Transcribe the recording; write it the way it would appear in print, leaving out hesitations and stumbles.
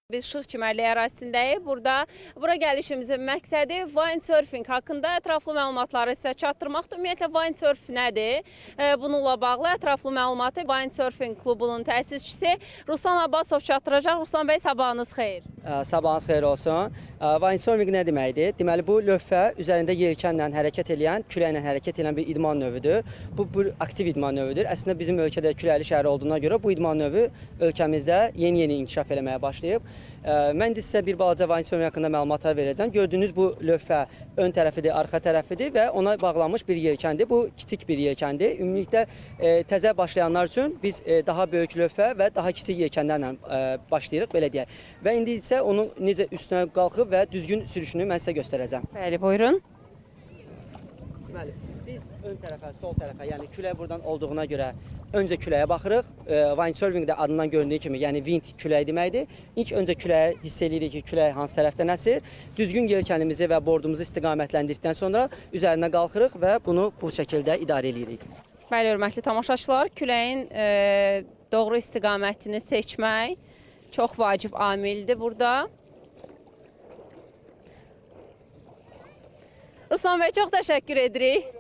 Biz Şıx çimərliyi ərazisindəyik. Bura gəlişimizin məqsədi windsurfing haqqında ətraflı məlumatları sizə çatdırmaqdır. Ümumiyyətlə windsurf nədir? Bununla bağlı ətraflı məlumatı windsurfing klubunun təsisçisi Ruslan Abbasov çatdıracaq. Ruslan bəy, sabahınız xeyir. Sabahınız xeyir olsun. Windsurfing nə deməkdir? Deməli bu lövhə üzərində yelkənlə hərəkət eləyən, küləklə hərəkət eləyən bir idman növüdür. Bu bir aktiv idman növüdür. Əslində bizim ölkədə küləkli şəhər olduğuna görə bu idman növü ölkəmizdə yeni-yeni inkişaf eləməyə başlayıb. Mən indi sizə bir balaca windsurfing haqqında məlumatlar verəcəm. Gördüyünüz bu lövhə ön tərəfidir, arxa tərəfidir və ona bağlanmış bir yelkəndir. Bu kiçik bir yelkəndir. Ümumilikdə təzə başlayanlar üçün biz daha böyük lövhə və daha kiçik yelkənlərlə başlayırıq, belə deyək. Və indi isə onun necə üstünə qalxıb və düzgün sürüşünü mən sizə göstərəcəm. Bəli, buyurun. Deməli, biz ön tərəfə, sol tərəfə, yəni külək buradan olduğuna görə öncə küləyə baxırıq. Windsurfing də adından göründüyü kimi, yəni wind külək deməkdir. İlk öncə küləyə hiss eləyirik ki, külək hansı tərəfdən əsir. Düzgün yelkənimizi və bordumuzu istiqamətləndikdən sonra üzərinə qalxırıq və bunu bu şəkildə idarə eləyirik. Bəli, hörmətli tamaşaçılar, küləyin doğru istiqamətini seçmək çox vacib amildir burada. Ruslan bəy, çox təşəkkür edirik.